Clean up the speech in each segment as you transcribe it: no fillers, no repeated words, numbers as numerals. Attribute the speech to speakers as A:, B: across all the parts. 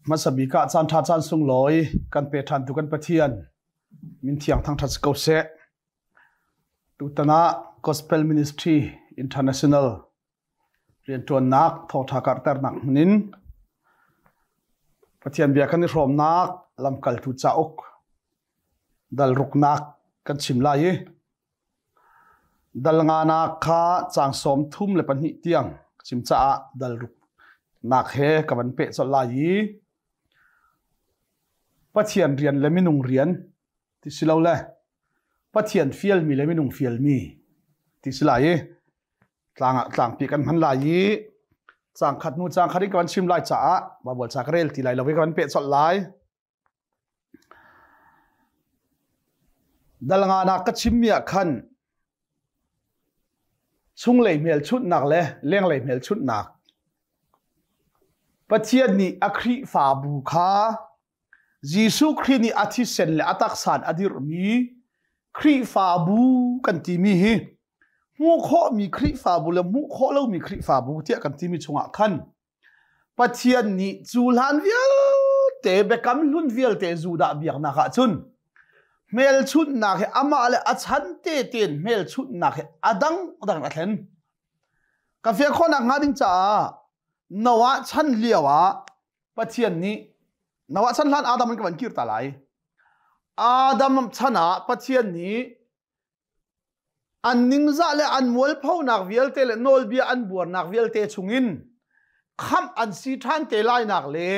A: Hmasa bik ah caan ṭha caan sunglawi kan pe ṭhan tu kan Pathian min thiang thangṭhat si ko seh. Tutan ah Gospel Ministry International rianṭuannak thawngṭha karhternak hmun in Pathian bia kan i hrawmnak lamkaltu cauk dal ruknak kan chim lai i dal nganak kha caang 32 tiang chim caah dal ruknak he ka van peh colh lai i Pathian rian le minung rian ti si lo le Pathian fialmi le minung fialmi ti si lai i tlang ah tlangpi kan hman lai i caang khat hnu caang khat in ka van chim lai caah Baibal ca ka rel ti lai lo i ka van peh colh lai. Dal nganak ka chimmi ah khan chunglei hmelchunhnak le lenglei hmelchunhnak Pathian nih a Khrihfabu kha Jesuh Khrih nih a thisen le a taksa in a dirhmi Khrihfabu kan timi hi hmuh khawhmi Khrihfabu le hmuh khawh lomi Khrihfabu tiah kan timi chungah khan Pathian nih cu hlan vialte biakam hlun vialte Judah biaknak ah cun hmelchunhnak hi amah le a chan te tein hmelchunhnak hi a dang dang a thlen. Ka fian khawhnak hnga ding caah Noah chan lio ah Pathian nih Noah chan hlan Adam in ka van kir ta lai. Adam chan ah Pathian nih an ningzah le an mualphonak vialte le nawlbia an buarnak vialte chungin khamh an si ṭhan te lainak le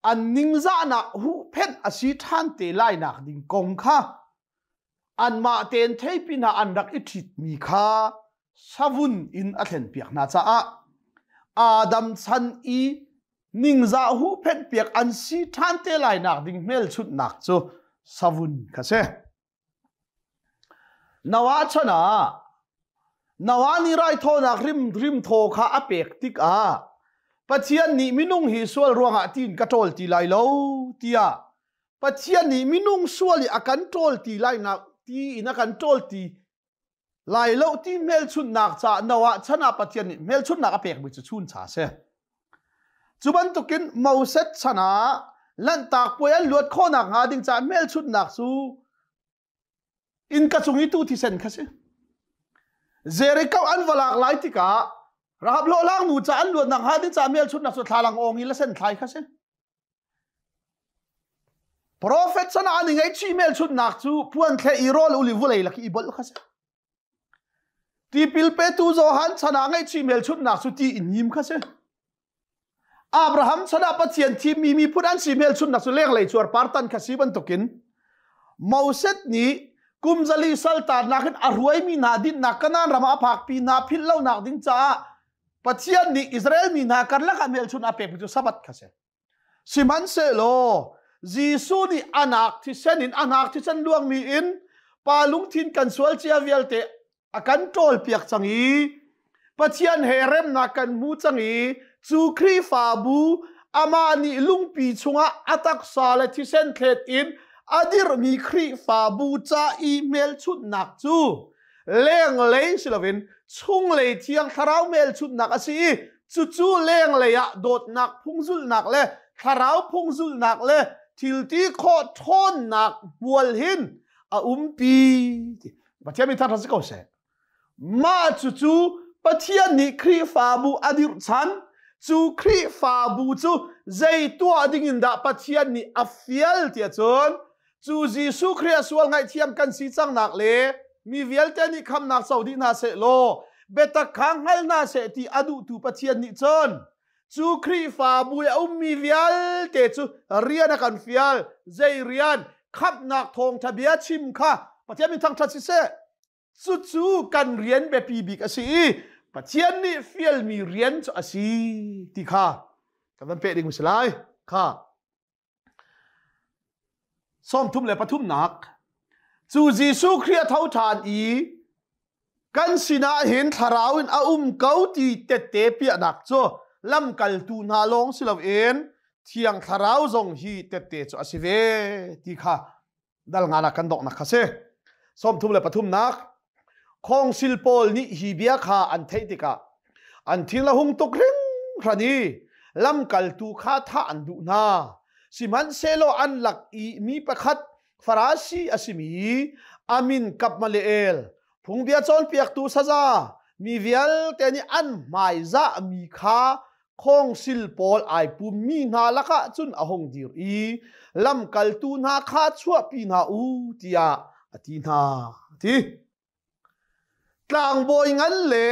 A: an ningzahnak huhphenh a si ṭhan te lainak ding kong kha anmah tein theipi hna an rak i ṭhitmi kha savun in a thlenpiak hna caah Adam chan i ningzah huhphenh piak an si ṭhan te lainak ding hmelchunhnak cu savun kha si. Noah chan ah Noah nih raithawinak rim rimthaw kha a pek tikah Pathian nih minung hi sual ruangah tiin ka ṭawl ti lai lo tiah Pathian nih minung sual i a kan ṭawl ti lainak ti in a kan ṭawl ti lai lo ti hmelchunhnak caah Noah chan ah Pathian nih hmelchunhnak a pekmi cu chuncha a si. Cu bantukin Moses chan ah Lanhtak puai an luat khawhnak hnga ding caah hmelchunhnak cu innka cung i tuu thisen kha si. Jericho an va lak lai tikah Rahab hlawhhlang nu ca an luatnak hnga ding caah hmelchunhnak cu thlalang awng i lasen thlai kha si. Profet chan ah an i ngaihchih hmelchunhnak cu puan thleh i rawl ul i vulei lak i bolh kha si. Tipil petu Johan chan ah ngaihchih hmelchunhnak cu ti in him kha si. Abraham chan ah Pathian thimmi miphun an si hmelchunhnak cu lenglei cuarpartan kha si bantukin Moses nih kum zali saltarnak in a ruaimi hna dinhnak Kanaan ram ah a phakpi hna philh lonak ding caah Pathian nih Israel mi hna karlak ah hmelchunh a pekmi cu Sabbath kha si. Sihmanhsehlaw Jesuh nih anak thisen in anak thisen luangmi in pa lungthin kan sual cia vialte a kan ṭawl piak cang i Pathian he remnak kan hmu cang i cu Khrihfabu amah nih lungpi chungah a taksa le thisen thlet in a dirhmi Khrihfabu ca i hmelchunhnak cu lenglei si loin chunglei thiang thlarau hmelchunhnak a si i cucu lenglei ah dawtnak phungzulhnak le thlarau phungzulhnak le thilti khawh ṭhawnnak hmual hin a umpi Pathian mi thar si ko seh mah cucu Pathian nih Khrihfabu a dirh chan cu Khrihfabu cu zei tuah ding in dah Pathian nih a fial tiah cun cu Jesuh Khrih a sual ngaihthiam kan si cangnak le mi vialte nih khamnak co dih hna seh law biatak kha hngal hna seh ti a duhtu Pathian nih cun cu Khrihfabu i a ummi vialte cu rian a kan fial zei rian khamhnak thawngṭha bia chim kha Pathian min thangṭhat siseh cucu kan rian biapi bik a si i Pathian nih fialmi rian cu a si ti kha kan van peh ding si lai kha 33nak cu Jesuh Khrih a tho ṭhan i kan sinah hin thlarau in a um ko ti tette piahnak cu lamkaltu hna lawng si loin thiang thlarau zong hi tette cu a si ve ti kha dal nga kan donghnak kha si 33nak khawngsil pawl nih hi bia kha an theih tikah an thin a hung tuk hringhran i lamkaltu kha thah an duh hna. Sihmanhsehlaw an lak i mi pakhat Farasi a simi a min Kapmaleel, phungbia cawnpiaktu saza, mi vialte nih an hmaizahmi kha khawngsil pawl ai pummi hna lakah cun a hung dir i lamkaltu hna kha chuahpi hna u tiah a ti hna. Ti. Tlangbawi ngan le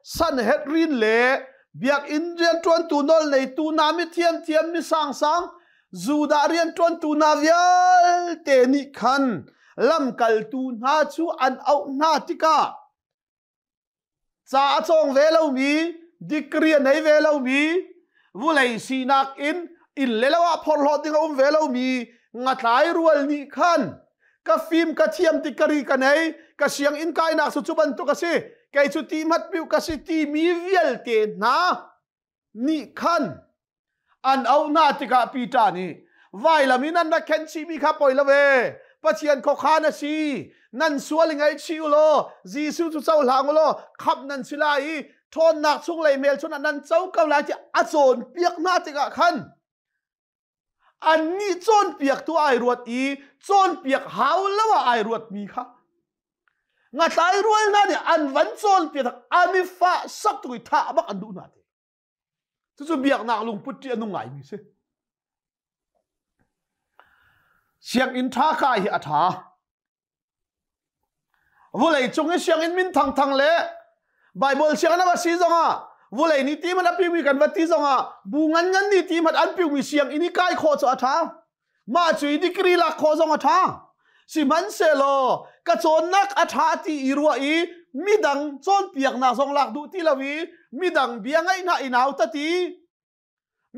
A: Sanhedrin le biakinn rianṭuantu nawlneitu hna mithiamthiam mi sangsang Judah rianṭuantu hna vialte nih khan lamkaltu hna cu an auh hna tikah ca a cawng ve lomi degree a nei ve lomi vulei sinak in inn le lo ah phorhlawt ding a um ve lomi ngatlai rual nih khan ka fim ka thiam ti ka ri ka nei ka sianginn kainak cu cu bantuk a si kei cu ti hmat piu ka si ti mi vialte hna nih khan an auh hna tikah Peter nih vailam in an rak khen chihmi kha poi lo ve Pathian khuakhan a si nan sual i ngaihchih u law Jesuh cu cohlang u law khamh nan si lai i ṭhawnnak chunglei hmelchun ah nan co ko lai tiah a cawnpiak hna tikah khan Annih cawnpiaktu ai ruat i cawnpiak hau lo ah ai ruatmi kha ngatlai rual hna nih an van cawnpiak an i fah sak tuk i thah bak an duh hna ti. Cucu biaknak lungput ṭih a nung ngaimi si. Sianginn ṭha kai hi a ṭha. Vulei cung i sianginn min thangthang le Bible sianginn a va si zongah vulei nih ti hmanh a piumi kan va ti zongah bu ngan ngan nih ti hmanh an piumi sianginn i kai khawh cu a ṭha. Mah cu i degree lak khawh zong a ṭha. Sihmanhsehlaw ka cawnnak a ṭha ti i ruah i midang cawnpiaknak zong lak duh ti lo i midang bia ngaih hna i nautat i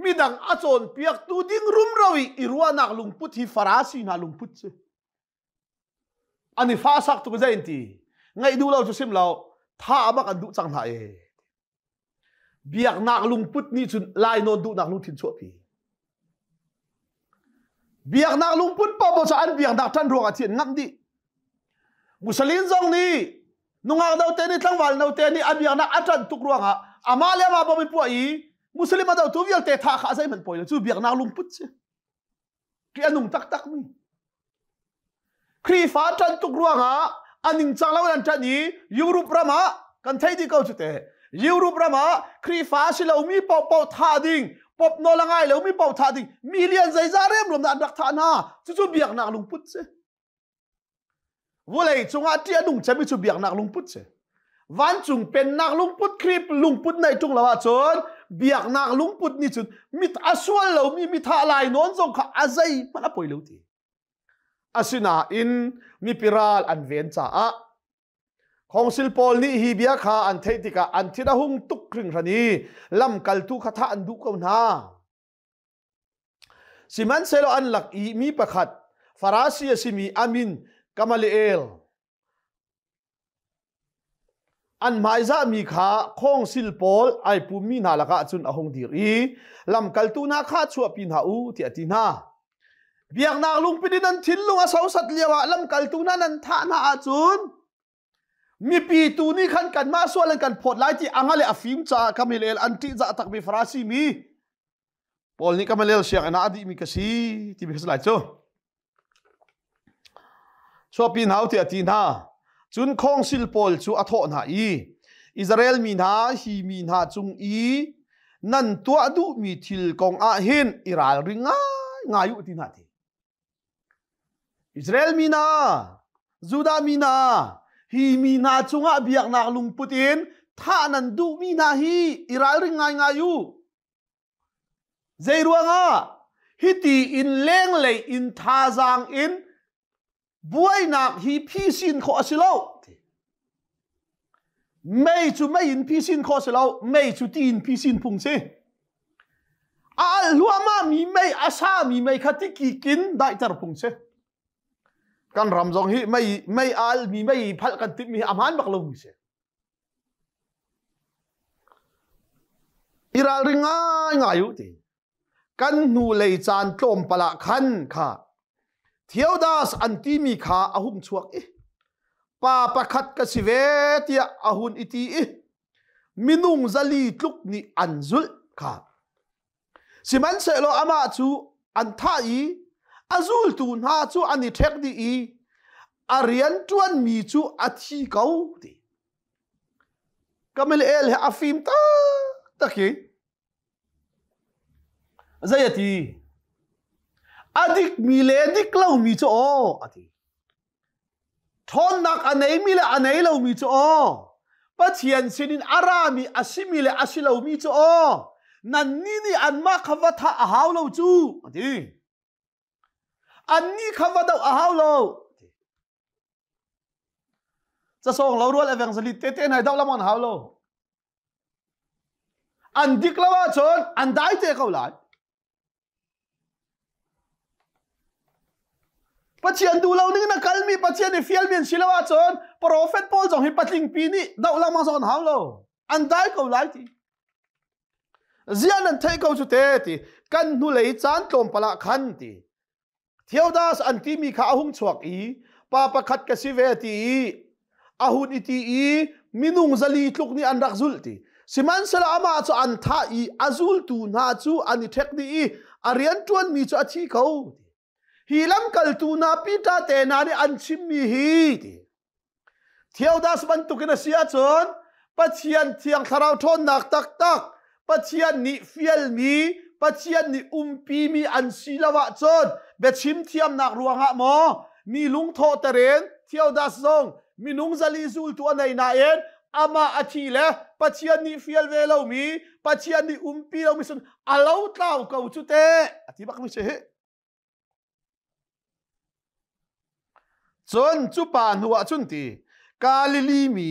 A: midang a cawnpiaktu ding rumro i i ruahnak lungput hi Farasi hna lungput cu. An i fa sak tuk zei ti ngaih duh lo cu sim lo tha bak an duh cang hna e. Biaknak lungput nih cun lai nawn duhnak lungthin chuahpi. Biaknak lungput paoh cu an biaknak ṭan ruangah thi an ngamh dih. Muslim zong nih nungak note nih tlangval note nih a biaknak a ṭanh tuk ruangah amah le amah bom i puah i Muslim a dotu vialte thah kha a zeihmanh poi lo cu biaknak lungput si. Khi a nung taktak mi. Khrihfa ṭanh tuk ruangah a ningcang lo an ṭanh i Europe ram ah kan thei dih ko cu te. Europe ram ah Khrihfa a si lomi paohpaoh thah ding, pop nawl a ngai lomi paoh thah ding, million zeizah remruam dah an rak thah hna. Cucu biaknak lungput si. Vawlei cungah ṭih a nung cemmi cu biaknak lungput si. Vancung pennak lungput, Khrih lungput neih ṭung lo ahcun biaknak lungput nih cun mit a sual lomi mithah lai nawn zong kha a zeihmanh a poi lo ti. Asinain mipi ral an ven caah Khongsil pawl nih hi bia kha an theih tikah an thin a hung tuk hringhran i lamkaltu kha thah an duh ko hna. Sihmanhsehlaw an lak i mi pakhat Farasi a simi a min Gamaliel an hmaizahmi kha khawngsil pawl ai pummi hna lakah cun a hung dir i lamkaltu hna kha chuahpi hna u tiah a ti hna. Biaknak lungpin in nan thinlung a sosat lioah lamkaltu hna nan thah hna ahcun mipi tu nih khan kanmah sual an kan phawt lai ti a hngal i a fim caah Gamaliel an ṭihzah takmi Farasi mi Paul nih Gamaliel sianginn ah a dihmi ka si timi ka si lai cu. Chuahpi hna u tiah a ti hna. Cun khawngsil pawl cu a thawh hna i Israel mi hna hi mi hna cung i nan tuah duhmi thil kong ah hin i ralring ngai ngai u ti hna ti. Israel mi hna, Judah mi hna, hi mi hna cungah biaknak lungput in thah nan duhmi hna hi i ralring ngaingai u. Zeiruangah hiti in lenglei in thazaang in buainak hi phisin khawh a si lo. Mei cu mei in phisin khawh a si lo, mei cu ti in phisin phung si. A alh hluahmah mi mei, a sa mi mei kha tikik in daihter phung si. Kan ram zong hi mei mei al mi mei phalh kan timh mi hi a hmaan bak lo mi si. I ralring ngaingai u ti. Kan hnulei caan tlawmpal ah khan kha Theodas an timi kha a hung chuak i pa pakhat ka si ve tiah a hun i ti i minung 400 tluk nih an zulh kha. Sihmanhsehlaw amah cu an thah i a zultu hna cu an i ṭhek dih i a rian ṭuanmi cu a thi ko ti. Gamaliel he a fim taktak hi zei a ti? A dikmi le dik lomi cu aw a ti. Ṭhawnnak a neimi le a nei lomi cu aw Pathian sinin a rami a simi le a si lomi cu aw nannih nih anmah kha va thah a hau lo cu a ti. Annih kha va doh a hau lo. Casawng lo rual evangelist tete hna doh lam an hau lo. An dik lo ahcun an dai te ko lai. Pathian duh lo ning na kalmi Pathian i fialmi an si lo ahcun prophet pawl zong hi patling pi nih doh lengmang zong an hau lo. An dai ko lai ti. Zia nan theih ko cu te ti kan hnulei caan tlawmpal ah khan ti Theodas an timi kha a hung chuak i pa pakhat ka si ve ti i a hun i ti i minung zali tluk nih an rak zulh ti sihmanhsehlaw amah cu an thah i a zultu hna cu an i ṭhek dih i a rianṭuanmi cu a thi ko ti hi lamkaltu hna Peter te hna nih an chimmi hi ti Theodas bantukin a si ahcun Pathian thiang thlarau ṭhawnnak taktak Pathian nih fialmi Pathian nih umpimi an si lo ahcun biachim thiamnak ruangah maw mi lungthawhter in Theodas zong minung zali zultu a nei nain amah a thi le Pathian nih fial ve lomi Pathian nih umpi lomi sun a lo tlau ko cu teh a ti bak mi si hi. Cun cu pa hnuah cun ti Galilee mi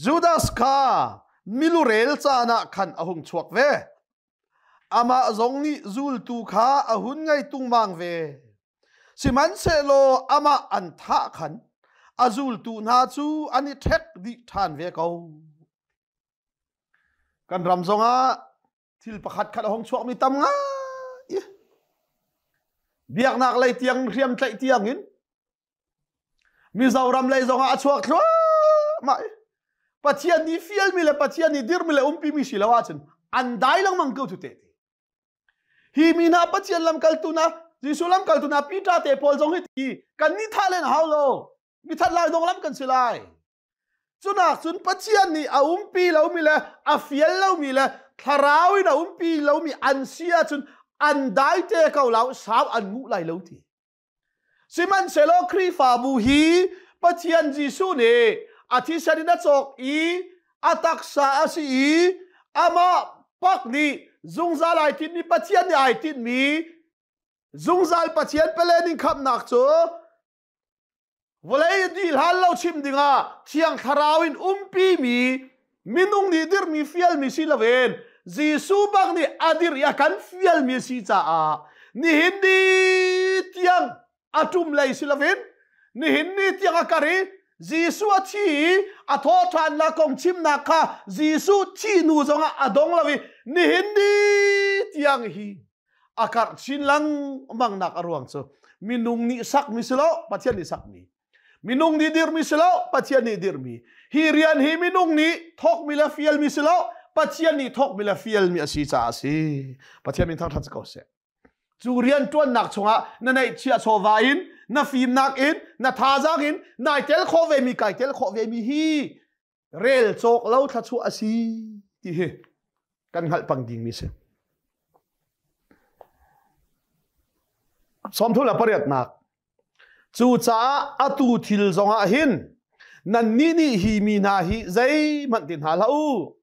A: Judas kha milurel caan ah khan a hung chuak ve. Amah zong nih zultu kha a hun ngei tungmang ve. Sihmanhsehlaw amah an thah khan a zultu hna cu an i ṭhek dih ṭhan ve ko. Kan ram zongah thil pakhat khat a hung chuakmi tam ngai biaknak lei tiang hriam tlaih tiang in Mizoram lei zongah a chuak thluahmah Pathian nih fialmi le Pathian nih dirmi le umpimi si lo ahcun an dai lengmang ko cu te hi mi hna Pathian lamkaltu na Jesuh lamkaltu na Peter te pawl zong hi ti kan ni thah len hau lo mi that lai dong lam kan si lai Cunak cun Pathian nih a umpi lomi le a fial lomi le thlarau in a umpi lomi an si ahcun an dai te ko lo sau an nguh lai lo ti. Sihmanhsehlaw Khrihfabu hi Pathian Jesuh nih a thisen in a cawk i a taksa a si i amah pak nih zungzal ai tinhmi Pathian nih ai tinhmi zungzal Pathian pelen in khamhnak cu Vawlei dih hlan lo chim dingah Thiang Thlarau in umpimi minung nih dirhmi fialmi si loin Jesuh bak nih a dirh i a kan fialmi a si caah nihin ni tiang a ṭum lei si loin nihin ni tiang a kar i Jesuh a thi i a thawhṭhannak kong chimnak kha Jesuh thih hnu zongah a dong lo i nihin ni tiang hi a karh chin lengmang nak a ruang cu minung nih sakmi si lo Pathian nih sakmi minung nih dirmi si lo Pathian nih dirmi hi rian hi minung nih thawkmi le fialmi si lo Pathian nih thawkmi le fialmi a si caah a si Pathian min thangṭhat si ko seh cu rian ṭuannak chungah na neihchiah chawva in na fimnak in na thazaang in nai tel khawh ve mi kai tel khawh ve mi hi rel cawk lo thluachuah a si ti hi kan hngalh pang dingmi si. Sawmthum le pariatnak. Cucaah atu thil zongah hin nannih nih hi mi hna hi zeihmanh ti hna hlah u.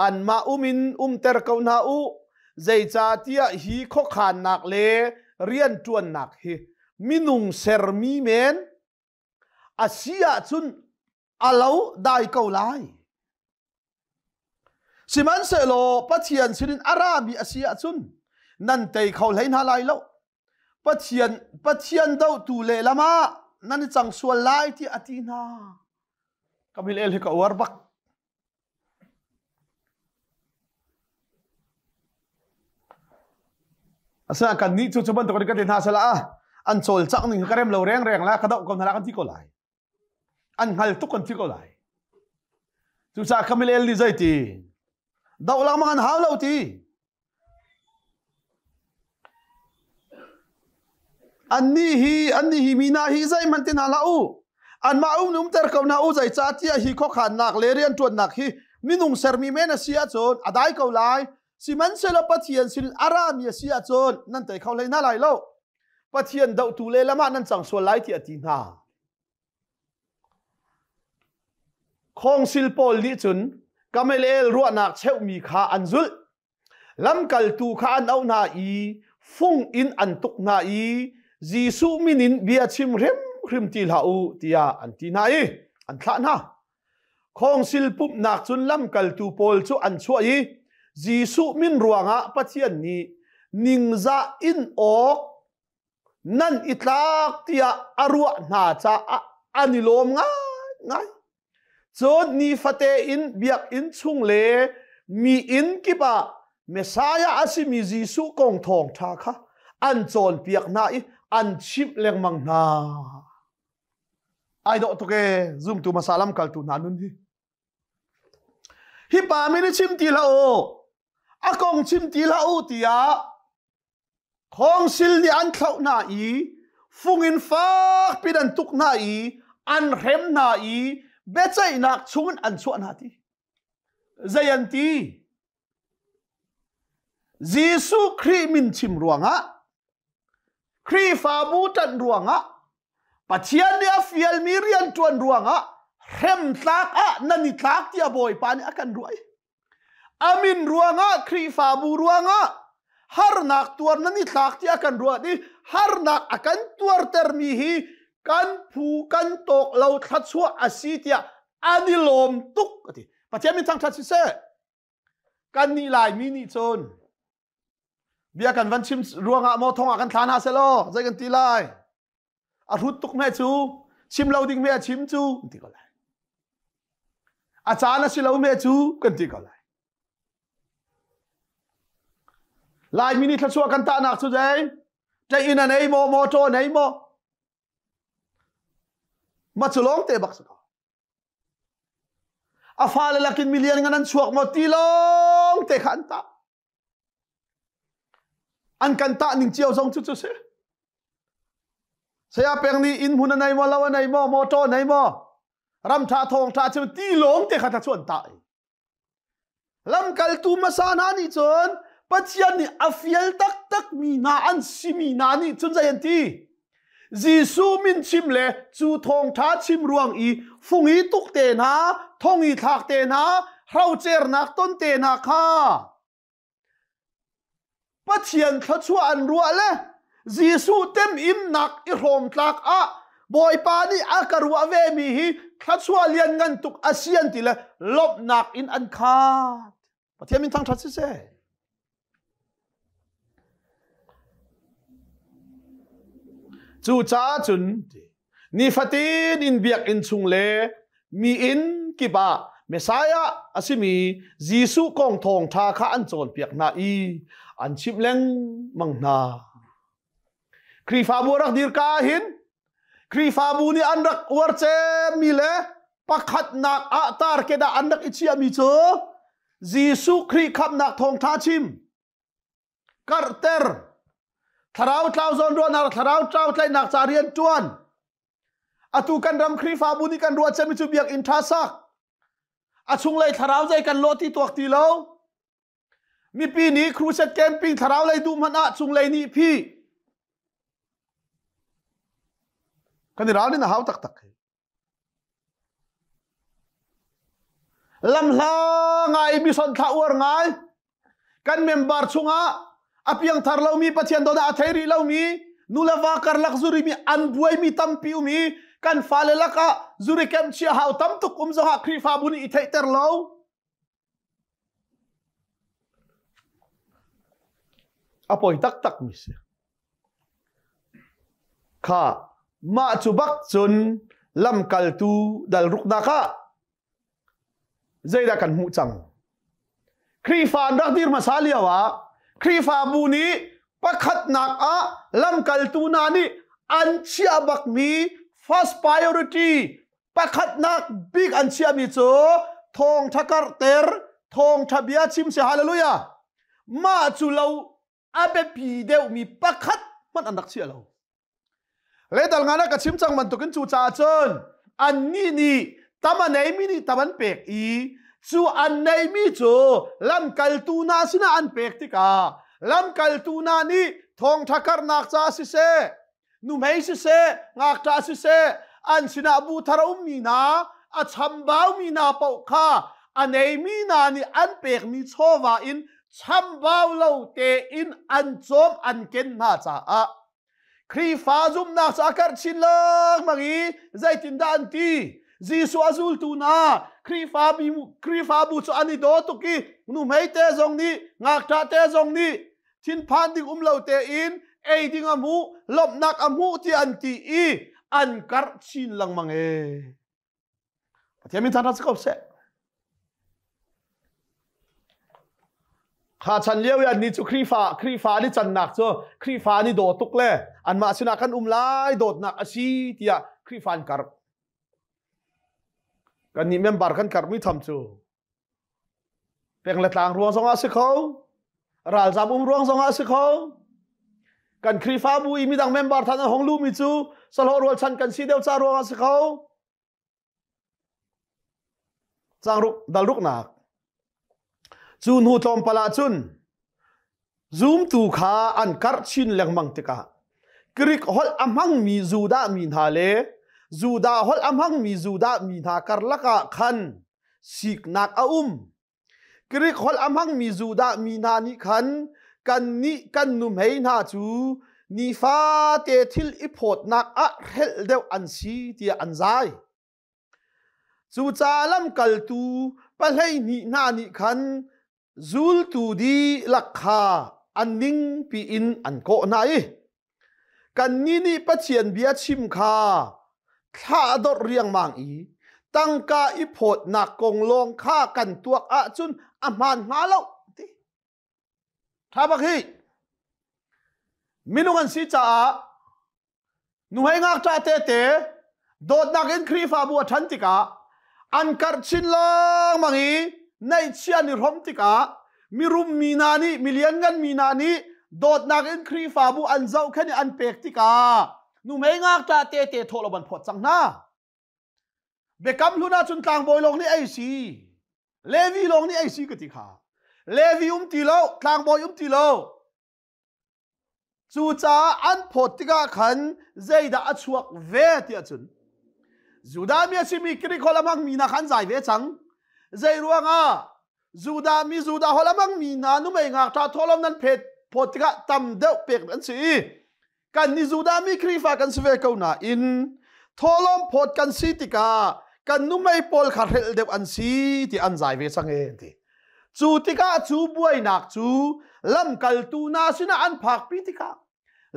A: Anmah um in umter ko hna u. Zeicahtiah hi khuakhannak le rianṭuannak hi minung sermi men a si ahcun a lo dai ko lai. Sihmanhsehlaw Pathian sinin a rami a si ahcun nan tei kho hlei hna lai lo. Pathian Pathian dohtu lehlam ah nan i cang sual lai tiah a ti hna. Ka mil el hi ka uar bak. Asinain kannih cu cu bantuk in kan ti hna sehla an cawlcangh ning hi ka rem lo rengreng la ka doh ko hna la kan ti ko lai. An hngal tuk kan ti ko lai. Cucaah Kamilel nih zei ti? Doh lengmang an hau lo ti. Annih hi annih hi mi hna hi zeihmanh ti hna hlah u. Anmah um umter ko hna u zeicahtiah hi khuakhannak le rianṭuannak hi minung sermi men a si ahcun a dai ko lai. Sihmanhsehlaw Pathian sinin a rami a si ahcun nan tei kho hlei hna lai lo. Pathian dohtu lehlam ah nan cang sual lai tiah a ti hna. Khawngsil pawl nih cun Gamaliel ruahnak cheuhmi kha an zulh. Lamkaltu kha an auh hna i fung in an tuk hna i Jesuh min in bia chim hrimhrim ti hlah u tiah an ti hna i an thlah hna. Khawngsil pumhnak cun lamkaltu pawl cu an chuah i Jesuh min ruangah Pathian nih ningzah in awk nan i tlak tiah a ruah hna caah an i lawm ngaingai. Cun nifate in biakinn chung le mi inn kip ah Messiah a simi Jesuh kong thawngṭha kha an cawnpiak hna i an chimh lengmang hna. Ai dawh tuk ee zumtu hmasa lamkaltu hna nun hi. Hi pa min i chim ti hlah u, a kong chim ti hlah u tiah Khawngsil nih an thlauh hna i fung in fak pin an tuk hna i an hrem hna i biaceihnak chungin an chuah hna ti. Zei an ti? Jesuh Khrih min chim ruangah Khrihfabu ṭanh ruangah Pathian nih a fialmi rian ṭuan ruangah hremtlak ah nan i tlak tiah Bawipa nih a kan ruah i A min ruangah Khrihfabu ruangah harnak tuar nan i thlak tiah kan ruat i harnak a kan tuartermi hi kan phu kan tawk lo thlachuah a si tiah an i lawm tuk a ti. Pathian min thangṭhat siseh. Kan nih Laimi nih cun bia kan van chim ruangah maw thong ah kan thla hna selaw zei kan ti lai? A hrut tuk hme cu chim lo ding hme a chim cu kan ti ko lai. A caan a si lo hme cu kan ti ko lai. Laimi nih thluachuah kan tahnak cu zei? Ṭei inn a nei maw, motor a nei maw? Ma cu lawng te bak si ko. A fale lakin milian ngan an chuak maw ti lawng te kha an tah. An kan tah ning cio zong cu cu si. Saya peng nih inn hmun a nei maw, lo a nei maw, motor a nei maw, ram ṭha thawng ṭha cu ti lawng te kha ta cu an tah. Lamkaltu hmasa hna nih cun Pathian nih a fial taktak mi hna an simi hna nih cun zei an ti? Jesuh min chim le cu thawngṭha chim ruang i fung i tuk te hna, thong i thlak te hna, hrocernak ton te hna kha Pathian thluachuah an ruah le Jesuh temimnak i hrawm tlak ah Bawipa nih a ka ruah ve mi hi thluachuah lianngan tuk a si an ti le lawmhnak in an khat. Pathian min thangṭhat siseh. Cucaah cun nifatin in biakinn chung le mi inn kip ah Messiah a simi Jesuh kong thawngṭha kha an cawnpiak hna i an chimh lengmang hna. Khrihfabu rak dir ka ah hin Khrihfabu nih an rak uar cemmi le pakhatnak ah target ah an rak i chiahmi cu Jesuh Khrih khamhnak thawngṭha chim karhter thlarau tlau zawnruahnak thlarau tlau tlaihnak ca rian ṭuan atu kan ram Khrihfabu nih kan ruah cemmi cu biakinn ṭha sak a chunglei thlarau zei kan lawh ti tuak ti lo mipi nih crusade camping thlarau lei duh hmanh ah chunglei nih phi kan i ralrin a hau taktak lamhla ngai mission thla uar ngai kan member chungah a piangthar lomi Pathian dawtnak a thei rih lomi nu le va karlak zuri mi an buaimi tampi um i kan fale lakah zuri kem chia hau tam tuk um zongah Khrihfabu nih i theihter lo A poi taktak mi si. Kha mah cu bak cun lamkaltu dal ruknak ah zeidah kan hmuh cang? Khrihfa an rak dir hmasa lio ah Khrihfabu nih pakhatnak ah lamkaltu hna nih an chiah bakmi first priority pakhatnak bik an chiahmi cu thawngtha karhter thawngtha bia chim si hallelujah mah cu lo a biapi deuhmi pakhat hmanh an rak chiah lo. Ledal ngan ah ka chim cang bantukin cu caah cun annih nih tam a neimi nih tam an pek i cu an neimi cu lamkaltu hna sinah an pek tikah lamkaltu hna nih thawngṭha karhnak caah siseh nuhmei siseh ngakṭah siseh an sinah bu thar a ummi hna a chambaumi hna paoh kha a neimi hna nih an pekmi chawva in chambau lo tein an cawm an ken hna caah Khrihfa zumhnak cu a karh chin lengmang i zeitindah an ti? Jesuh a zultu hna Khrihfabu cu an i daw tuk i nuhmei te zong nih ngakṭah te zong nih thinphan ding um lo tein ei ding a hmuh lawmhnak a hmuh tiah an ti i an karh chin lengmang e. Pathian min thangṭhat si ko seh. Kha chan lio i annih cu Khrihfa Khrihfa an i cannak cu Khrihfa an i daw tuk le anmah sinah kan um lai dawtnak a si tiah Khrihfa an karh. Kannih member kan karhmi tham cu peng le tlang ruang zongah a si kho, ralzam um ruang zongah a si kho. Kan Khrihfabu i midang member than an hong luhmi cu sahlawh rualchan kan si deuh ca ruangah a si kho. Caang dalruknak. Cu hnu tlawmpal ah cun zumtu kha an karh chin lengmang tikah Greek holh a hmangmi Judah mi hna le Judah holh a hmangmi Judah mi hna karlak ah khan siknak a um. Greek holh a hmangmi Judah mi hna nih khan kannih kan nuhmei hna cu nifate thil i phawtnak ah hrelh deuh an si tiah an zai. Cucaah lamkaltu 12 hna nih khan zultu dihlak kha an ningpi in an kawh hna i Kannih nih Pathian bia chim kha thla a dorh riangmang i tangka i phawtnak kong lawng kha kan tuak ahcun a hmaan hnga lo ti. Ṭha bak hi. Minung an si caah Nuhmei ngakṭah tete dawtnak in Khrihfabu a ṭhan tikah an karh chin lengmang i neihchia an i hrawm tikah mirum mi hna nih mi lianngan mi hna nih dawtnak in Khrihfabu an zohkhenh i an pek tikah nuhmei ngakṭah tete thawhlawm an phawt cang hna. Biakam hlun ahcun tlangbawi lawng nih ei si Levi lawng nih ei si ka ti kha. Levi um ti lo, tlangbawi um ti lo. Cucaah an phawt tikah khan zeidah a chuak ve tiah cun Judah mi a simi Greek holh a hmangmi hna kha an zai ve cang. Zei ruangah Judah mi Judah holh a hmangmi hna numei ngakṭah thawhlawm nan phet phawt tikah tam deuh pek an si i kan ni Judah mi Khrihfa kan si ve ko nain thawhlawm phawt kan si tikah kan numei pawl kha hrelh deuh an si ti an zai ve cang e ti. Cu tikah cu buainak cu lamkaltu hna sinah an phakpi tikah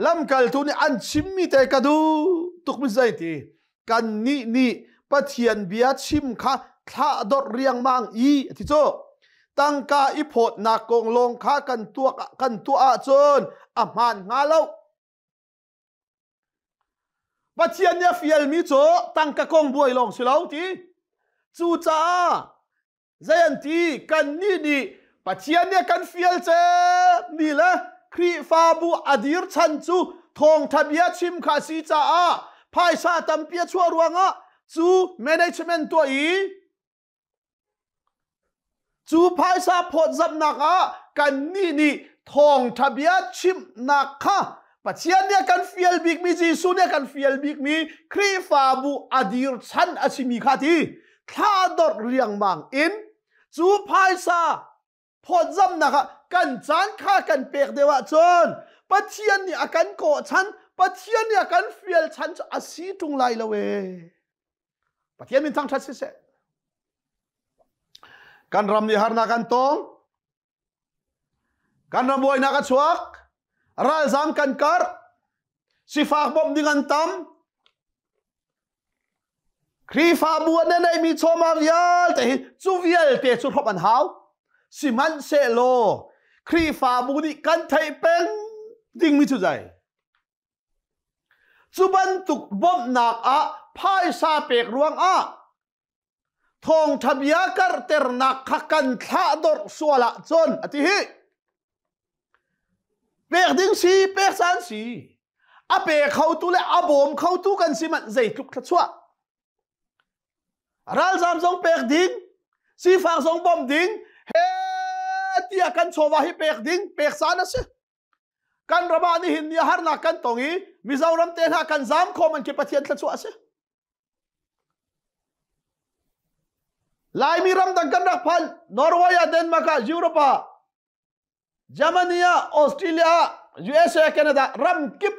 A: lamkaltu nih an chimmi te ka duh tuk mi zei ti kannih nih Pathian bia chim kha thlah dorh riangmang i ti cu tangka i phawtnak kong lawng kha kan tuah kan tuah ahcun a hmaan hnga lo Pathian nih a fialmi cu tangka kong buai lawng si lo ti cucaah Zei an ti? Kannih nih Pathian nih a kan fial mi le Khrihfabu a dir chan cu thawngtha bia chim kha a si caah phaisa tampi a chuah ruangah cu management tuah i cu phaisa phawtzamhnak ah kannih nih thawngtha bia chimnak kha Pathian nih a kan fial bikmi Jesuh nih a kan fial bikmi Khrihfabu a dir chan a simi kha ti thla dor riangmang in cu phaisa phawtzamnak ah kan caan kha kan pek deuh ahcun Pathian nih a kan kawh chan Pathian nih a kan fial chan cu a si ṭung lai lo ee Pathian min thangṭhat siseh kan ram nih harnak kan tong Kan ram buainak a chuak. Ralzam kan karh. Sifak bawmh ding an tam. Khrihfabu an neimi chawma vialte hi cu vialte cu hrawp an hau. Sihmanhsehlaw Khrihfabu nih kan theih peng dingmi cu zei? Cu bantuk bawmhnak ah phaisa pek ruangah Thawngṭha bia karhternak kha kan thlahdorh sual ahcun a ti hi. Pek ding si, pek caan si. A pe khotu le a bawm khotu kan si manh zeitluk thluachuah. Ralzam zong pek ding, sifak zong bawmh ding, he tiah kan chawva hi pek ding, pek caan a si. Kan ram ah nihin ni harnak kan tong i Mizoram te hna kan zam khawm an khi Pathian thluachuah a si. Laimi ramdang kan rak phan Norway ah Denmark ah Europe ah Germany ah Australia ah USA Canada ram kip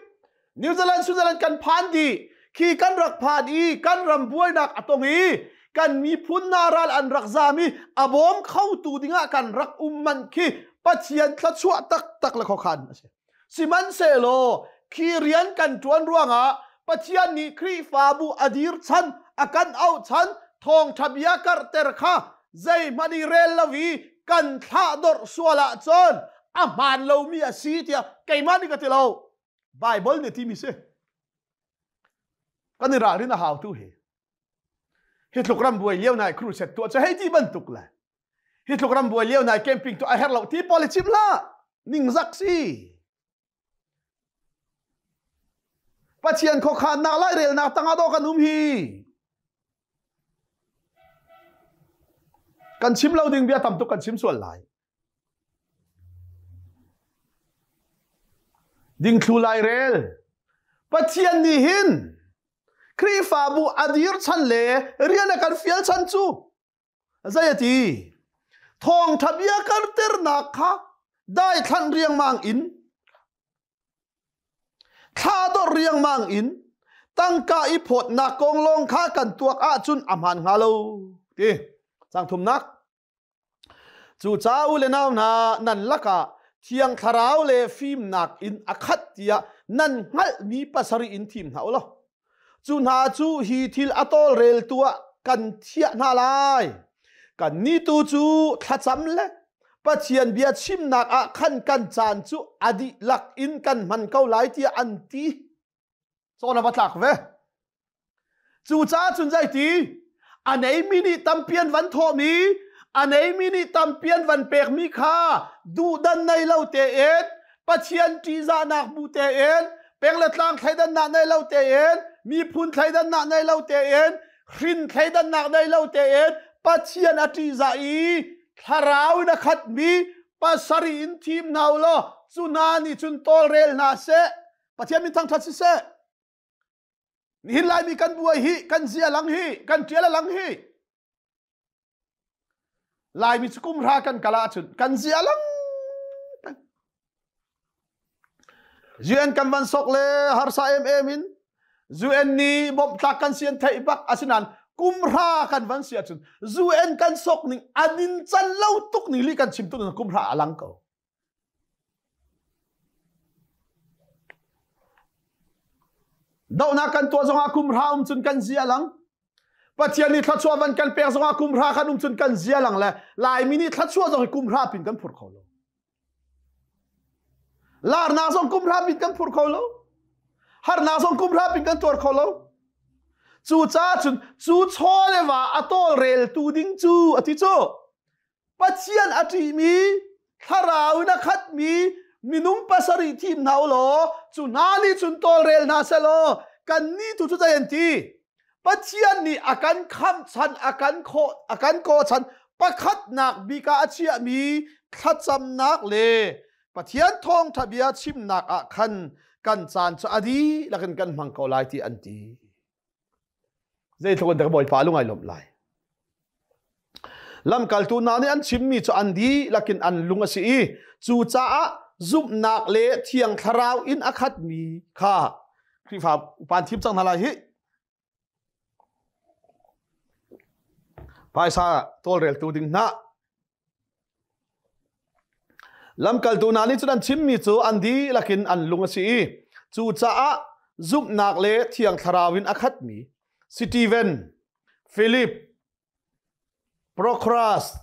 A: New Zealand Switzerland kan phan di khi kan rak phan i kan ram buainak a tong i kan miphun na ral an rak zam i a bawm khotu dingah kan rak um man khi Pathian thluachuah taktak le khokhan a si. Sihmanhsehlaw khi rian kan ṭuan ruangah Pathian nih Khrihfabu a dir chan, a kan auh chan, thawngṭha bia karhter kha zeihmanh i rel lo i kan thlahdorh sual ahcun a hmaan lomi a si tiah keimah nih ka ti lo. Baibal nih timi si. Kan i ralrin a hau tu hi. Hi tluk ram buai lio nai crusade tuah cu hei ti bantuk le hi tluk ram buai lio nai camping tu a herh lo ti pawl i chim hlah ningzak si Pathian khuakhannak lairelnak tangah dawh kan um hi kan chim lo ding bia tam tuk kan chim sual lai dingthlu lairel Pathian nih hin Khrihfabu a dir chan le rian a kan fial chan cu Zei a ti? Thawngṭha bia karternak kha daithlanh riangmang in thla dor riangmang in tangka i phawtnak kong lawng kha kan tuak ahcun a hmaan hnga lo ti cang thumnak cu ca u le nau hna nan lakah thiang thlarau le fimnak in a khat tiah nan hngalhmi pasarih in thim hna u law Cu hna cu hi thil a tawlreltu ah kan thiah hna lai. Kannih tu cu thlacam le Pathian bia chimnak ah khan kan caan cu a dihlak in kan hman ko lai tiah an ti. Cawn a va tlak ve. Cucaah cun zeiti? A neimi nih tampi an van thawhmi, a neimi nih tampi an van pekmi kha duhdan nei lo tein Pathian ṭihzahnak bu tein peng le tlang thleidannak nei lo tein miphun thleidannak nei lo tein hrin thleidannak nei lo tein Pathian a ṭihzah i thlarau in a khatmi pasarih in thim hna u law cu hna nih cun tawlrel hna seh Pathian min thangṭhat siseh nihin Laimi kan buai hi kan zia lang hi kan ṭial a lang hi Laimi cu kum hra kan kal ahcun kan zia lang UN kan van sok le harsa em em in UN nih bawmh tlak kan si an theih bak asinain kum hra kan van si ahcun UN kan sok ning an in can lo tuk ning li kan chim tuk ning kum hra a lang ko. Dohnak kan tuah zongah kum hra um cun kan zia lang. Pathian nih thluachuah van kan pek zongah kum hra khan um cun kan zia lang le Laimi nih thluachuah zong hi kum hra pin kan phur kho lo. Larnak zong kum hra pin kan phur kho lo. Harnak zong kum hra pin kan tuar kho lo. Cu caah cun cu chaw le va a tawlreltu ding cu a ti cu Pathian a ṭihmi, thlarau in a khatmi minung pasarih thim hna u law cu hna nih cun tawlrel hna seh law kannih tu cu zei an ti? Pathian nih a kan khamh chan, a kan khawh, a kan kawh chan pakhatnak bik ah a chiahmi thlacamnak le Pathian thawngṭha bia chimnak ah khan kan caan cu a dihlak in kan hmang ko lai ti an ti. Zeitluk in dah Bawipa lung ai lawmh lai. Lamkaltu hna nih an chimmi cu an dihlak in an lung a si i cucaah zumhnak le thiang thlarau in a khatmi kha Khrihfa upa an thim cang hna lai hi. Phaisa tawlreltu ding hna Lamkaltu hna nih cun an chimmi cu an dihlak in an lung a si i cucaah zumhnak le thiang thlarau in a khatmi Steven, Philip, Prochorus,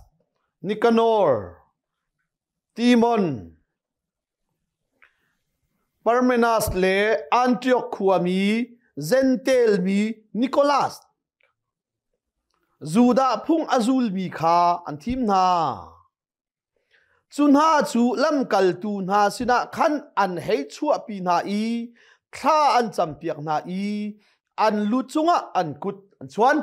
A: Nikanor, Timon, Parmenas le Antioch khuami Jentail mi Nicholas Judah phung a zulmi kha an thim hna. Cu hna cu lamkaltu hna sinah khan an hei chuahpi hna i. thla an campiak hna i an lu cungah an kut an chuan.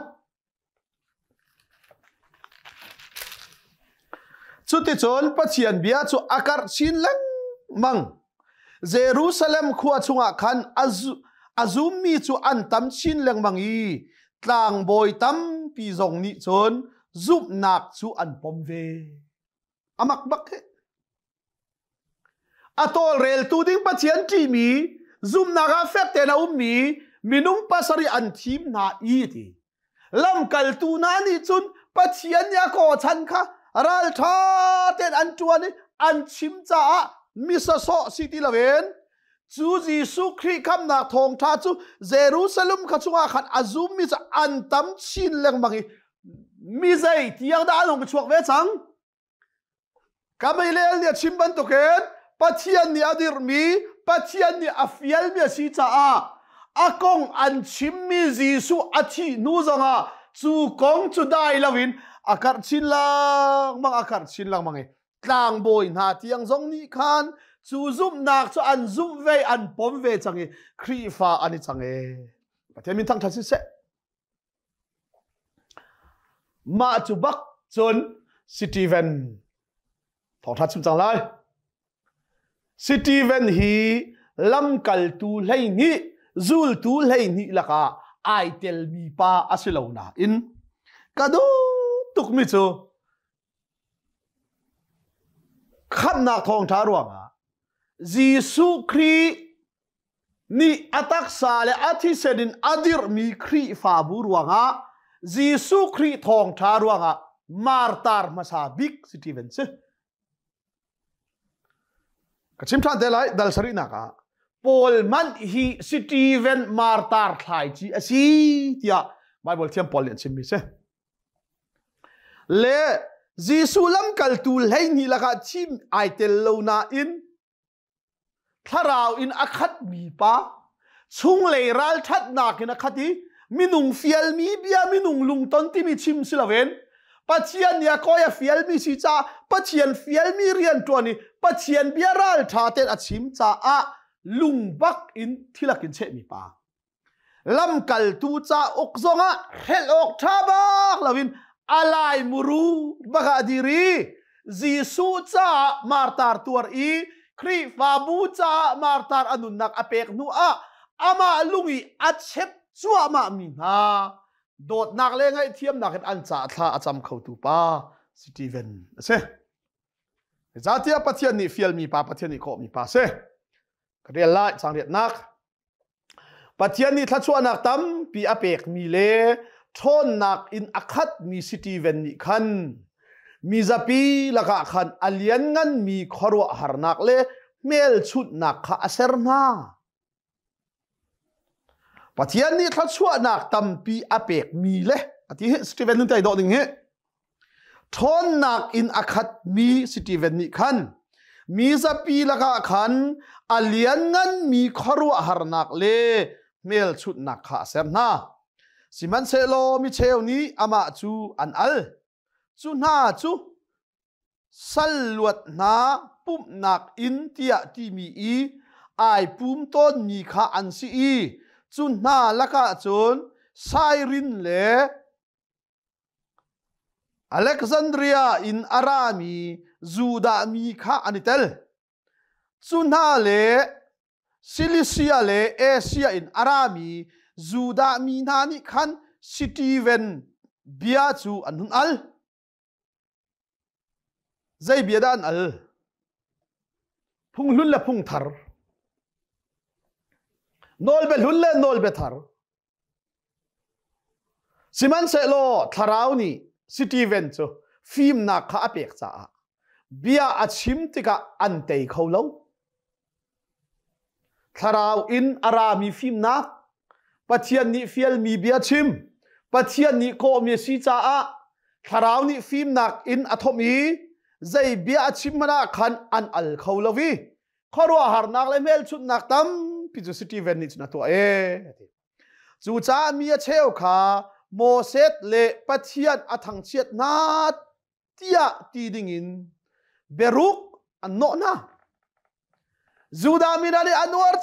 A: Cuticun Pathian bia cu a karh chin lengmang. Jerusalem khua chungah khan a zummi cu an tam chin lengmang i tlangbawi tampi zong nih cun zumhnak cu an pom ve. Amak bak hi. A tawlreltu ding Pathian ṭihmi, zumhnak ah fek tein a ummi minung pasarih an thim hna i ti. Lamkaltu hna nih cun Pathian nih a kawchan kha ralṭha tein an ṭuan i an chim caah misasawh si ti loin cu Jesuh Khrih khamnak thawngṭha cu Jerusalem kha chungah khan a zummi cu an tam chin lengmang i mi zei tiang dah an hung chuak ve cang? Gamaliel nih a chim bantukin Pathian nih a dirhmi, Pathian nih a fialmi a si caah a kong an chimmi Jesuh a thih hnu zongah cu kong cu dai loin a karh chin lengmang, a karh chin lengmang i tlangbawi hna tiang zong nih khan cu zumhnak cu an zumh ve, an pom ve cang i Khrihfa an i cang e. Pathian min thangṭhat siseh. Mah cu bak cun Steven thawngṭha chim cang lai. Steven hi lamkaltu 12 zultu 12 lakah ai telmi pa a si lo nain ka duh tukmi cu khamhnak thawngṭha ruangah Jesuh Khrih nih a taksa le a thisen in a dirhmi Khrihfabu ruangah Jesuh Khrih thawngṭha ruangah martar hmasa bik Stephen si. Ka chim ṭhan te lai dal sarihnak ah Paul hmanh hi Stephen martar thlaici a si tiah Bible thiam pawl nih an chimmi si. Le Jesuh lamkaltu 12 lakah thim ai tel lo nain Thlarau in a khatmi pa, chunglei ralṭhatnak in a khat i minung fialmi bia minung lungton timi chim si loin Pathian nih a kawi a fialmi si caah Pathian fialmi rian ṭuan i Pathian bia ralṭha tein a chim caah lungbak in thilak in chehmi pa. Lamkaltu cauk zongah hrelh awk ṭha bak loin a lai muru bak ah a dir i Jesuh caah martar tuar i Khrihfabu caah martar a nunnak a pek hnu ah amah lung i a chep cuahmah mi hna dawtnak le ngaihthiamnak in an caah thla a cam khotu pa Stephen a si. Zeicahtiah Pathian nih fialmi pa, Pathian nih kawhmi pa a si. Ka rel lai, caang riatnak. Pathian nih thluachuahnak tampi a pekmi le ṭhawnnak in a khatmi Steven nih khan mizapi lakah khan a liannganmi khuaruahharnak le hmelchunhnak kha a ser hna. Pathian nih thluachuahnak tampi a pekmi le a ti hi Steven nun tai dawh ding hi Ṭhawnnak in a khatmi Steven nih khan mi zapi lakah khan a liannganmi khuaruahharnak le hmelchunhnak kha a ser hna. Sihmanhsehlaw micheu nih amah cu an al. Cu hna cu sal luat hna pumhnak inn tiah timi i ai pum tawnmi kha an si i cu hna lakah cun Sairin le Alexandria in a rami Judah mi kha an i tel. Cu hna le Cilicia le Asia in a rami Judah mi hna nih khan Steven bia cu an hun al. Zei bia dah an al? Phung hlun le phung thar. Nawlbia hlun le nawlbia thar. Sihmanhsehlaw thlarau nih Steven cu fimnak kha a pek caah bia a chim tikah an tei kho lo. Thlarau in a rami fimnak, Pathian nih fialmi bia chim, Pathian nih kawhmi a si caah thlarau nih fimnak in a thomh i zei bia a chim hmanh ah khan an al kho lo i khuaruahharnak le hmelchunhnak tampi cu Steven nih cun a tuah ee. Cucaah mi a cheu kha Moses le Pathian a thangchiat hna tiah ti dingin biaruk an nawh hna. Judah mi hna nih an uar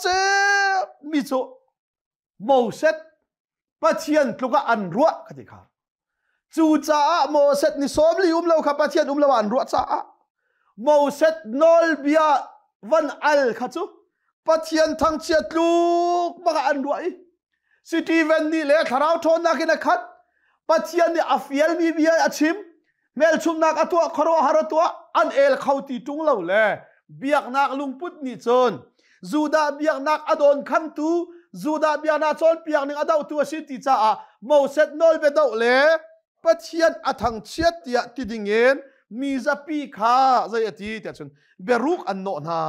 A: mi cu Moses Pathian tluk ah an ruah ka ti kha. Cucaah Moses ni 40 um lo kha Pathian um lo ah an ruah caah Moses nawlbia van al kha cu Pathian thangchiat tluk bak ah an ruah i Stephen nih le thlarau ṭhawnnak in a khat Pathian nih a fialmi bia a chim hmelchunhnak a tuah khuaruahhar a tuah an el kho ti ṭung lo le biaknak lungput nih cun Judah biaknak a dawn khamtu Judah biaknak cawnpiak ning a dohtu a si ti caah Moses nawlbia doh le Pathian a thangchiat tiah ti dingin mi zapi kha zei a ti tiah cun biaruk an nawh hna.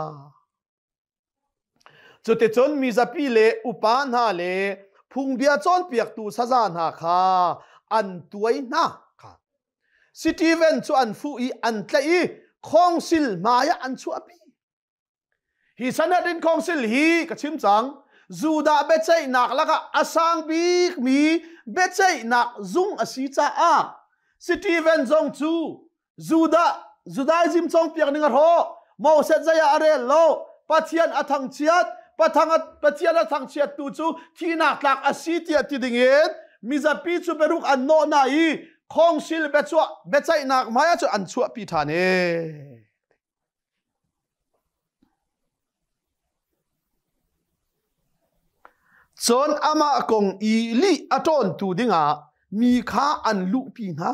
A: Cuticun mizapi le upa hna le phungbia cawnpiaktu saza hna kha an tuai hna kha. Steven cu an fuh i an tlaih i khawngsil hmai ah an chuahpi. Hi Sanhedrin Council hi ka chim cang. Judah biaceihnak lakah a sang bikmi biaceihnak zung a si caah Steven zong cu Judah Judaism cawnpiak ning a hrawh Moses zei ah a rel lo Pathian a thangchiat Pathian a thangchiat tu cu thihnak tlak a si tiah ti dingin mizapi cu biaruk an nawh hna i khawngsil biacuah biaceihnak hmai ah cun an chuahpi ṭhan e. Cun amah kong i lih a ṭawntu dingah mi kha an luhpi hna.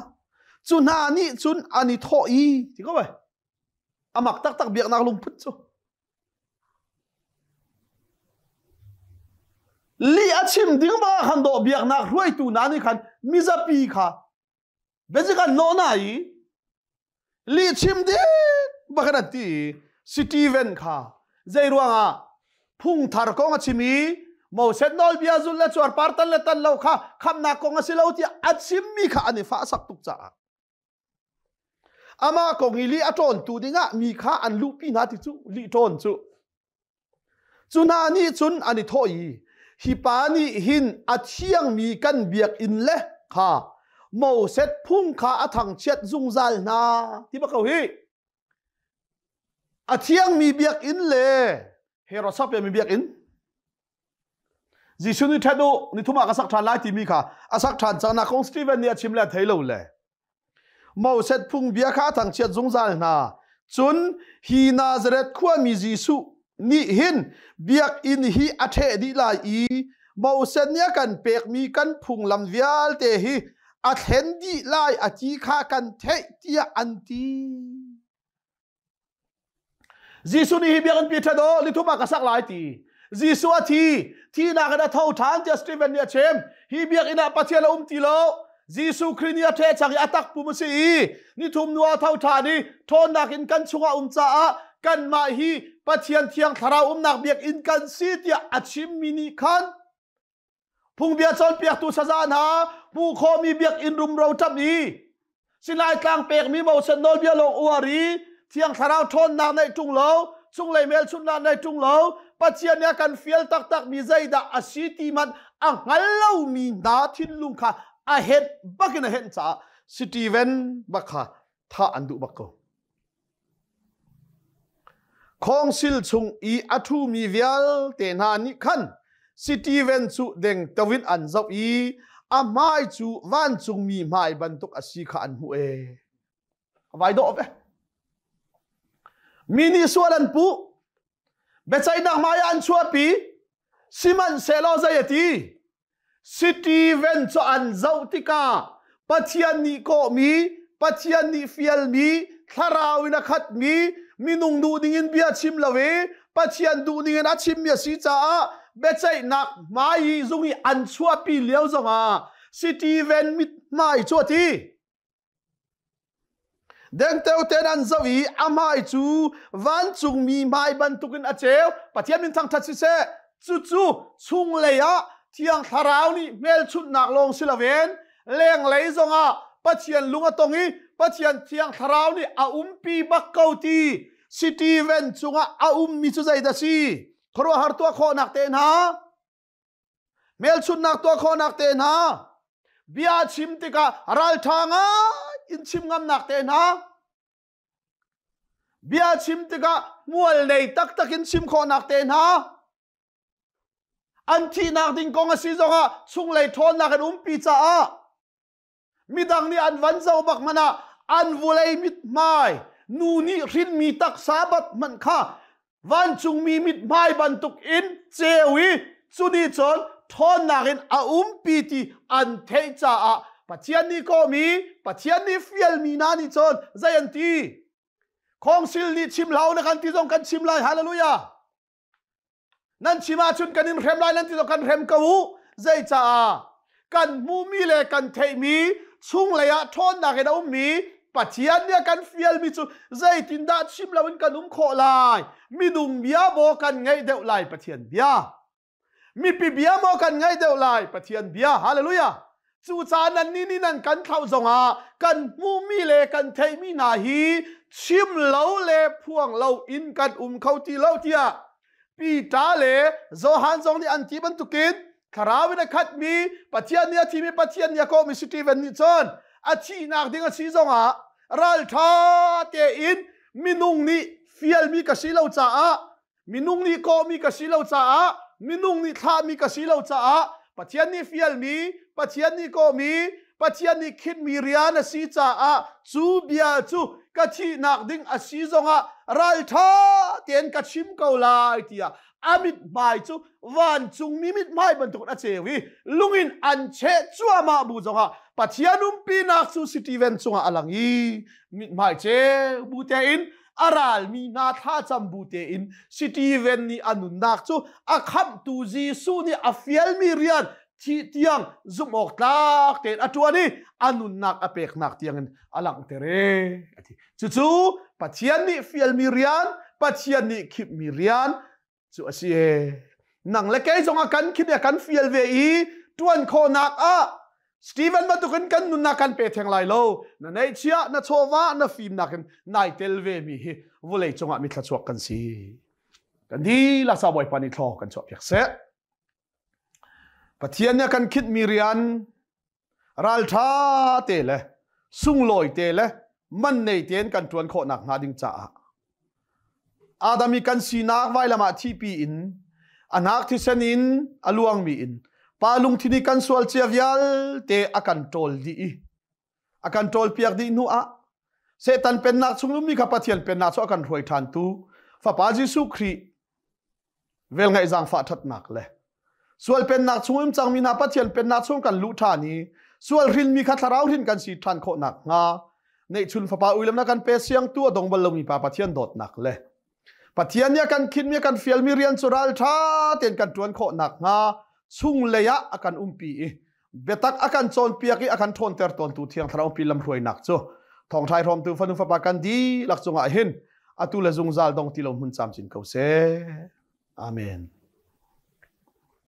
A: Cu hna nih cun an i thawh i, ti ko bai, a mak taktak biaknak lungput cu. Lih a chim ding ba khan dawh biaknak hruaitu hna nih khan mizapi kha biazik an nawh na i lihchim ding bak an ti i Steven kha zei ruangah phungthar kong a chim i Moses nawlbia zul le cuarpar tan le tan lo kha khamnak kong a si lo tiah a chimmi kha an i fahsak tuk caah amah kong i lih a ṭawntu dingah mi kha an luhpi hna ti cu lih ṭawn cu Cu hna nih cun an i thawh i, Hi pa nih hin a thiangmi kan biakinn le kha Moses phung kha a thangchiat zungzal hna ti bak ko hi. A thiangmi biakinn le Herod sakpiakmi biakinn Jesuh nih ṭhen u, nithum ah ka sak ṭhan lai timi kha a sak ṭhan cang nak kong Stephen nih a chim le a thei lo le Moses phungbia kha a thangchiat zungzal hna. Cun hi Nazareth khuami Jesuh nih hin biakinn hi a ṭheh dih lai i Moses nih a kan pekmi kan phunglam vialte hi a thlen dih lai a ti kha kan theih tiah an ti. Jesuh nih hi biakinn pi ṭhat aw nithum ah ka sak lai ti. Jesuh a thi, thihnak in a tho ṭhan tiah Stephen nih a chim. Hi biakinn ah Pathian a um ti lo. Jesuh Khrih nih a ṭheh cang i a takpum a si i nithum hnu ah a tho ṭhan i ṭhawnnak in kan chungah um caah kanmah hi Pathian Thiang Thlarau umnak biakinn kan si tiah a chimmi nih khan Phungbia cawnpiaktu saza hna hmuh khawhmi biakinn rumro ṭap i Sinai tlang pekmi Moses nawlbia lawng uar i Thiang Thlarau ṭhawnnak neih ṭung lo, chunglei hmelchunhnak neih ṭung lo, Pathian nih a kan fial taktakmi zeidah a si ti hmanh a hngal lomi hna thinlung kha a henh bakin a henh caah Stephen bak kha thah an duh bak ko. Khawngsil chung i a ṭhumi vialte hna nih khan Steven cu dengteo in an zoh i a hmai cu vancungmi hmai bantuk a si kha an hmuh ee. A vai dawh ve. Mi nih sual an puh. Biaceihnak hmai ah an chuahpi. Sihmanhsehlaw zei a ti? Steven cu an zoh tikah Pathian nih kawhmi, Pathian nih fialmi, thlarau in a khatmi, minung duh dingin bia chim lo i Pathian duh dingin a chimmi a si caah biaceihnak hmai i zung i an chuahpi lio zongah Steven mithmai cu a ti. Dengteo ten an zoh i a hmai cu vancungmi hmai bantukin a ceu. Pathian min thangṭhat siseh. Cucu chunglei ah Thiang Thlarau nih hmelchunhnak lawng si loin lenglei zongah Pathian lung a tong i Pathian Thiang Thlarau nih a umpi bak ko ti Stephen cungah a ummi cu zeidah si? Khuaruahhar tuah khawhnak te hna, hmelchunhnak tuah khawhnak te hna bia chim tikah ralṭha ngai in chim ngamnak te hna bia chim tikah hmual nei taktak in chim khawhnak te hna. An thihnak ding kong a si zongah chunglei ṭhawnnak an umpi caah midang nih an van zoh bak hmanh ah an vulei mithmai nu nih hrinmi taksa bat hmanh kha vancungmi mithmai bantuk in ceu i cu nih cun ṭhawnnak in a umpi ti an theih caah Pathian nih kawhmi Pathian nih fialmi hna nih cun zei an ti? Khawngsil nih chim hlah u na kan ti zong kan chim lai. Hallelujah! Nan chim ahcun kan in hrem lai nan ti zong kan hrem ko u. Zeicaah? Kan hmuhmi le kan theihmi chunglei ah ṭhawnnak in a ummi Pathian nih a kan fialmi cu zeitindah chim loin kan um khawh lai? Minung bia maw kan ngaih deuh lai Pathian bia? Mipi bia maw kan ngaih deuh lai Pathian bia? Hallelujah! Cucaah nannih nih nan kan thlauh zongah kan hmuhmi le kan theihmi hna hi chim lo le phuang lo in kan um kho ti lo tiah Peter le Johan zong nih an ti bantukin thlarau in a khatmi Pathian nih a thimi Pathian nih a kawhmi Stephen nih cun a thihnak ding a si zongah ralṭha tein minung nih fialmi ka si lo caah minung nih kawhmi ka si lo caah minung nih thlahmi ka si lo caah Pathian nih fialmi Pathian nih kawhmi Pathian nih khinmi rian a si caah cu bia cu ka thihnak ding a si zongah ralṭha tein ka chim ko lai tiah a mithmai cu vancungmi mithmai bantuk a ceu i lungin an cheh cuahmah bu zongah Pathian umpinak cu Stephen cungah a lang i mithmai ceu bu tein a ralmi hna thlacam bu tein Stephen nih a nunnak cu a khamhtu Jesuh nih a fialmi rian thih tiang zumh awk tlak tein a ṭuan i a nunnak a peknak tiangin a langhter e a ti. Cucu Pathian nih fialmi rian, Pathian nih khipmi rian cu a si e. Nang le kei zong a kan khip i a kan fial ve i ṭuan khawhnak ah Stephen bantukin kan nunnak kan pe theng lai lo. Na neihchiah, na chawva, na fimnak in nai tel ve mi hi vulei cungah mi thluachuak kan si. Kan dihlak sa Bawipa nih thlaw kan chuah piak seh. Pathian nih a kan khitmi rian ralṭha te le sunglawi te le man nei tein kan ṭuan khawh nakhnga ding caah Adam i kan sinak vailam ah thihpi in a hnak thisen in a luangmi in pa lungthin i kan sual cia vialte a kan ṭawl dih i a kan ṭawl piak dih hnu ah Satan pennak chung ummi kha Pathian pennak cu a kan hruai ṭhantu Fapa Jesuh Khrih velngeih zaangfah ṭhatnak le sual pennak chung um cangmi hna Pathian pennak chung kan luh ṭhan i sual hrinmi kha thlarau hrin kan si ṭhan khawh nakhnga neihchun fapa uilam na kan pe siangtu a dong bal lomi pa Pathian dawtnak le Pathian nih a kan khinmi a kan fialmi rian cu ralṭha tein kan ṭuan khawh nakhnga chunglei ah a kan umpi i biatak a kan cawnpiak i a kan ṭhawnter tawntu Thiang Thlarau pi lamhruainak cu thawngṭhai hrawmtu fanu fapa kan dihlak cungah hin atu le zungzal dong ti lo hmun camcin ko seh. Amen.